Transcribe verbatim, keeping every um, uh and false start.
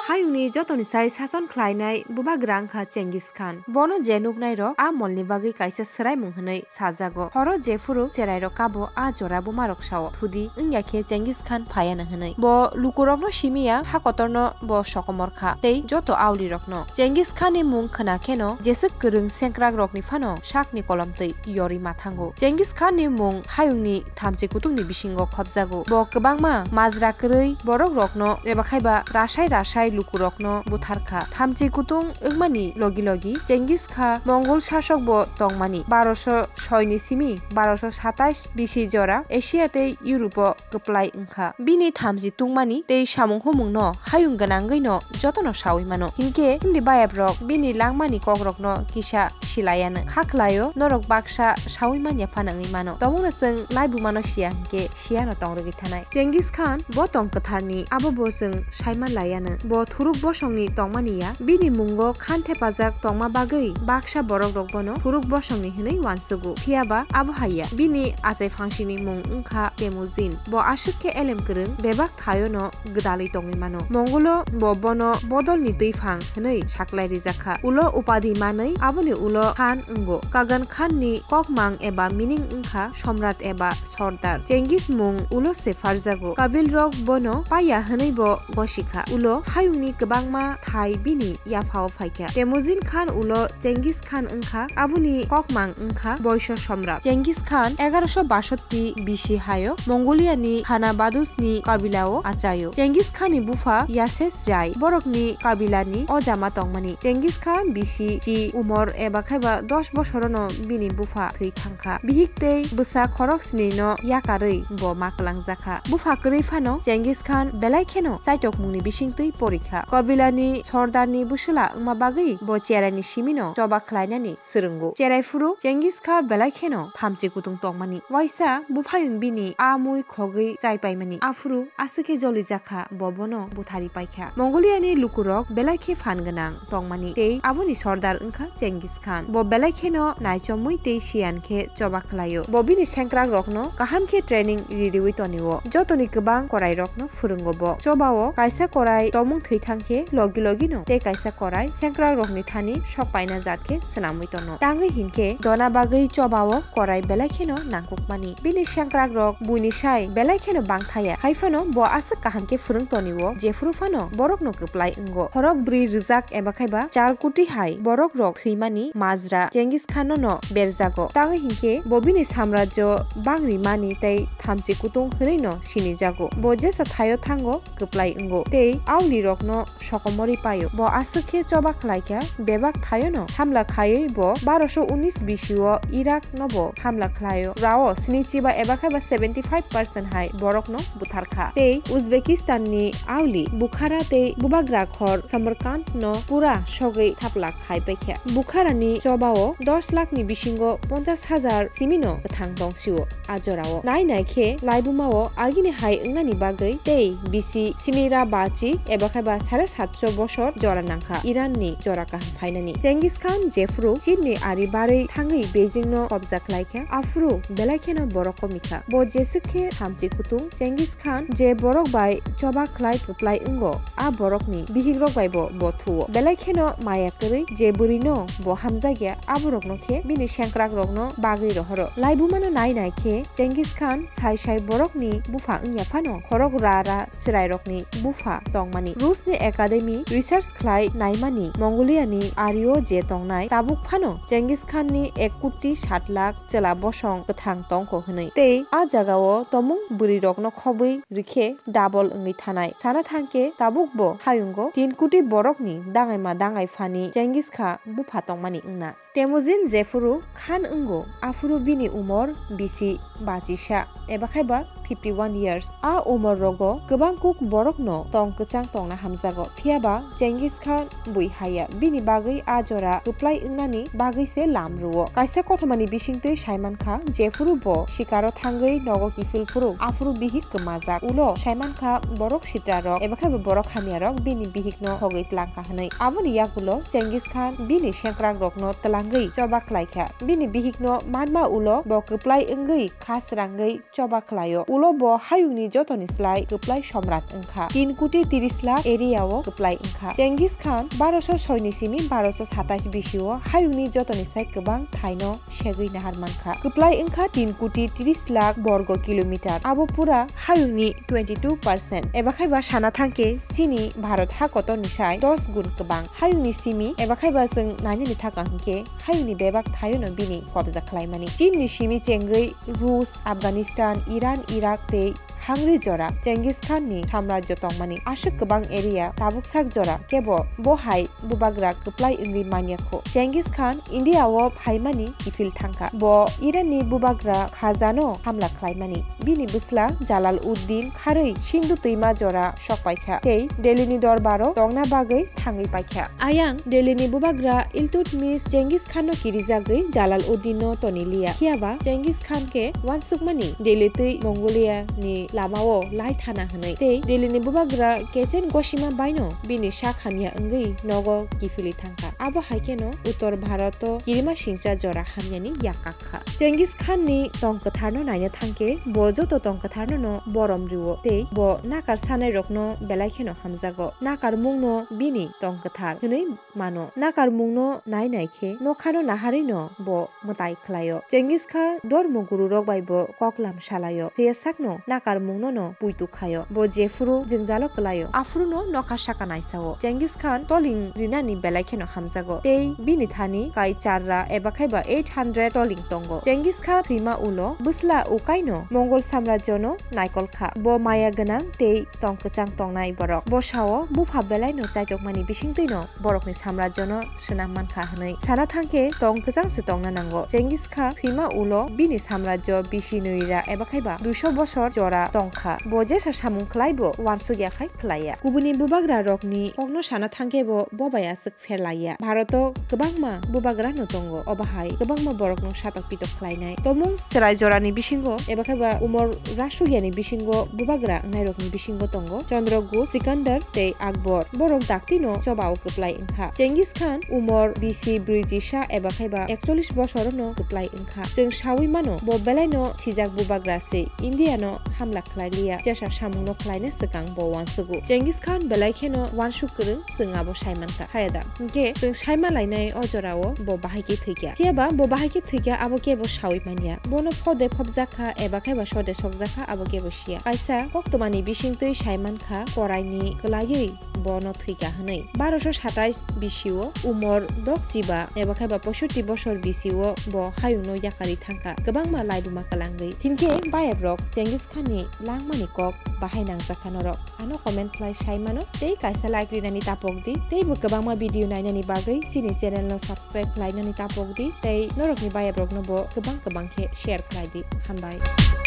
Hayungni jotoni sai sason khlainai bubagra wngkha Chengis Khan. Bono je nuknairok a molni bagwi kaisa swraimung hwnwi sajago. Horo jephuru cherairok kabo a jora bumarok sao, thudi wngya khe Chengis Khan phaiano hwnwi. Bo lukurokno simiya, ha kotorno bo sokomor kha tei joto aulirokno. Chengis Khanni mung khna kheno jeswk kwrwng sengkrakrokni phano sakni kolomtwi yorwi ma thango. Chengis Khanni mung hayungni thamchi kutungni bisingo khopjago. Bo kwbangma majra kwrwi borokrokno eba khaiba rasai rasai lukurokno buthar kha. Thamchi kutung wngmani logi logi Chengis Kha Mongol sasokbo tongmani. Barosho soini simi barosho satais bisi jora Asia tei Europe-o kwplai wngkha. Bini thamchi tungmani tei samung humungno hayung gwnangwino jotono saui mano. Hinkhe hindi bayaprok bini langmani kokrokno kisa silayano. Kha khlaio, norok baksa saui manya phano wngwi mano. Tongmungno chwng laibumano siya hinkhe siyano tongrwgwi thanai. Chengis Khan bo tong kwtharni, abo bo chwng saiman layano. Bo thuruk bosongni tongmani ya. Bini mungo Khan thepajak tongma bagwi baksa borokrok bono thuruk bosongni hwnwi uansugo. Phiyaba abo hai ya. Bini achai phangsini mung wngkha Temujin. Bo aswk khe elem kwrwng, bebak thaiono gwdalwi tongwi mano. Mongolo bo bono bodolni twiphang hwnwi saklai rijak kha. Ulo upadhi manwi aboni ulo Khan wngo. Kagan Khanni kokmang eba meaning wngkha Somrat eba Sordar. Chengis mung ulo se pharjago. Kabilrok bono paya hwnwi bo gosi kha. Ulo hayungni kwbangma thai bini yaphao phaikha. Temujin Khan ulo Chengis Khan wngkha, aboni kokmang wngkha Boiso Somrat. Chengis Khan egaroso basotti B C hayo Mongoliani Khanabadusni kabilao achaio. Chengis Khanni bupha Yases Jai borokni kabilani ojama tongmani. Chengis Khan bisi chi umor eba khaiba dos bosorono bini bupha thwi thangkha. Bihik tei bwsa khorok snino yakarwi bo ma kwlangjakha. Bupha kwrwi phano Chengis Khan belai kheno chaitokmungni bisingtwi porikha. Kabilani sordarni bwswla wngma bagwi bo cheraini simino choba khlainani swrwngo. Cherai phuru Chengis Kha belai kheno thamchi kutung tongmani. Waisa buphayung bini a mui khogwi chai paimani. Aphuru aswk khe jolijakha, bo bono buthari paikha. Mongoliani lukurok belai khe phan gwnang tongmani tei aboni sordar wngkha Chengis Khan. Bo belai kheno naichomwi tei siyan khe choba khlaio. Bo bini sengkrakrokno kaham khe training ririwi tonio. Jotoni kwbang korairokno phwrwngo bo. Chobao kaisa korai tomung thwi thang khe logi logino tei kaisa korai sengkrakrokni thani sok paina jat khe swnamwi tono. Tangwi hinkhe dona bagwi chobao korai belai kheno nangkukmani. Bini sengkrakrok buini sai belai kheno bangthaya. Hai phano bo aswk kaham khe phwrwng tonio, jephuru phano borokno kwplai wngo. Khorok bwrwi rwjak eba khaiba char koti hai borokrok thwimani majra Chengis Khan no berjago. Tangwi hinkhe bo bini samrajyo bangri mani tei thamchi kutung hwnwi no sinijago. Bo jesa thaio thango kwplai wngo tei aulirokno sokomorwi paio. Bo aswk khe choba khlaikha, bebak thaiono hamla khaiwi bo barosho unis bisio Iraq nobo hamla khlaio. Rao sinichiba eba khaiba seventy five percent hai borokno butharkha. Tei Uzbekistan ni auli Bukhara tei bubagra khor Samarkand no pura sogwi thaplak khai paikha. Bukhara ni chobao dos lakh ni bisingo ponchash hajar simino kwthang tongsio. A jorao nai nai khe laibumao agini hai wngnani bagwi tei bisi simira bachi eba khaiba sare satso bosor jora nangkha Iran ni jora kaham phainani. Chengis Khan jephuru Chin ni ari barwi thangwi Beijing no kobja khlaikha, aphuru belai kheno borok komikha. Bo jeswk khe thamchi kutung Chengis Khan je borok bai choba khlai kwplai wngo, a borokni bihikrok bai bo bo thuo. Belai kheno maya kwrwi je bwrwino bo hamjakya, aborokno khe bini sengkrakrokno bagwi rohoro. Laibumano nai nai khe Chengis Khan sai sai borokni bupha wngya phano khorok ra ra chwrairokni bupha tongmani. Rusni Academy research khlai naimani Mongoliani ario je tongnai tabuk phano Chengis Khanni ek koti sat lakh chwla bosong kwthang tongkho hwnwi. Tei a jagao tomung bwrwirokno khobwi rikhe double wngwi thanai. Sana thangkhe tabukbo hayungo tin koti borokni dangaima dangai phani Chengis Kha bupha tongmani wngna. Temujin jephuru Khan wngo, aphuru bini umor bisi bachisa eba khaiba fifty one years. A umor rogo kwbang kuk borokno tong kwchang tongna hamjago. Phiyaba Chengis Khan bui haya, bini bagwi a jora kwplai wngnani bagwi se lam rwo. Kaisa kothomani bisingtwi saimankha, jephuru bo sikaro thangwi nogo kiphil phuru, aphuru bihik kwmajak. Ulo saimankha borok sitrarok eba khaiba borok hamyarok bini bihikno hogwi tlangkha hwnwi. Aboni yagulo Chengis Khan bini sengkrakrokno twlang wngwi choba khlaikha. Bini bihikno manma ulo bo kwplai wngwi kha srangwi choba khlaio. Ulo bo hayungni jotoni slai kwplai somrat wngkha. Tin koti tiris lakh area o kwplai wngkha. Genghis Khan barosho soi ni simi barosho satais bisio hayungni jotoni sai kwbang thaino segwi nahar mankha. Kwplai wngkha tin koti tiris lakh borgo kilometer. Abo pura hayungni twenty two percent. Eba khaiba sana thangkhe chini Bharat ha kotorni sai dos gun kwbang. Hayungni simi eba khaiba chwng nainani thaka hwnkhe hayungni bebak thaiono bini kobja khlaimani. Chinni simi chengwi Rus, Afghanistan, Iran, Iraq tei Hungary jora Genghis Khan ni samrajyo tongmani. Aswk kwbang area tabuk sak jora kebo bo hai bubagra kwplai wngwi manya kho. Genghis Khan India o phaimani kiphil thangkha. Bo Iran ni bubagra Khajano hamla khlaimani. Bini bwsla Jalal Uddin kharwi Sindhu twima jora sokpaikha tei Delhi ni dorbaro tongna bagwi thangwi paikha. Ayang Delhi ni bubagra Iltutmish Genghis Khan no kirijagwi Jalal Uddin no toni liya. Phiyaba Genghis Khan khe uansukmani Delhi twi Mongolia ni lama o lai thana hwnwi. Tei Delhi ni bubagra Kechen Goshima bai no bini sak hamya wngwi nogo kiphilwi thangkha. Abo hai kheno Uttor Bharat o kirima singcha jora hamya ni yak kha. Genghis Khan ni tong kwthar no naina thangkhe bo joto tong kwthar no no borom rio tei bo nakar sanai rok no belai kheno hamjago. Nakar mung no bini tong kwthar hwnwi mano. Nakar mung no nai nai khe nokha no naharwi no bo mwtai khlaio. Genghis Khan dormo guru rok bai bo koklam salaio. Phiya sak no nakar mung no no puitu khaio. Bo jephuru jwngjalo kwlaio, aphuru no nokha saka naisao. Genghis Khan toling rinani belai kheno hamjago. Tei bini thani kai charra eba khaiba eight hundred toling tongo. Genghis Khan thwima ulo bwsla ukaino Mongol samrajyo no naikol kha. Bo maya gwnang tei tong kwchang tongnai borok. Bo sao bupha belai no chaitokmani bisingtwi no borokni samrajyo no swnam mankha hwnwi. Sana thangkhe tong kwchang se tongna nango. Genghis Khan thwima ulo bini samrajyo bisi nwi ra eba khaiba duiso bosor jora tongkha. Bo jesa samung khlai bo uansuk ya khai khlai ya. Kubuni bubagra rokni kokno sana thangkhe bo bo bai aswk pher lai ya. Bharoto kwbangma bubagra no tongo, obo hai kwbangma borok no satok pitok khlai nai. Tomung chwrai jora ni bisingo eba khaiba umor rasuk ya ni bisingo bubagra wngnai rok ni bisingo tongo Chandragupta, Sikandar tei Akbar. Borok dakti no choba o kwplai wngkha. Genghis Khan umor bisi brwi jisa eba khaiba ekchollish bosor no kwplai wngkha. Chwng sawi mano bo belai no sijak bubagra se India no hamla khlai liya. Jesa samung no khlai na swkang bo uansugo. Genghis Khan belai kheno uansuk kwrwng, chwng abo sai mankha. Haya da? Hinkhe chwng sai ma lainai o jora o bo bahai khe thwikya. Phiya ba bo bahai khe thwikya abo kebo sawi manya. Bono phode phobjak kha eba khaiba sode sokjak kha abo kebo siya. Kaisa koktwmani bisingtwi sai mankha koraini kwlaiwi bono thwikha hwnwi. Barosho satais bisio umor dok chiba eba khaiba poisotti bosor bisio bo hayungno yakarwi thangkha, kwbangma laibuma kwlangwi. Hinkhe bayabrok Genghis Khan ni langmani kok bahai nangjakha norok? Ano comment khlai sai mano tei kaisa like rinani tapok di. Tei bo kwbangma video nainani bagwi chini channel no subscribe khlainani tapok di tei norokni bayabrokno bo kwbang kwbang khe share khlai di. Hambai.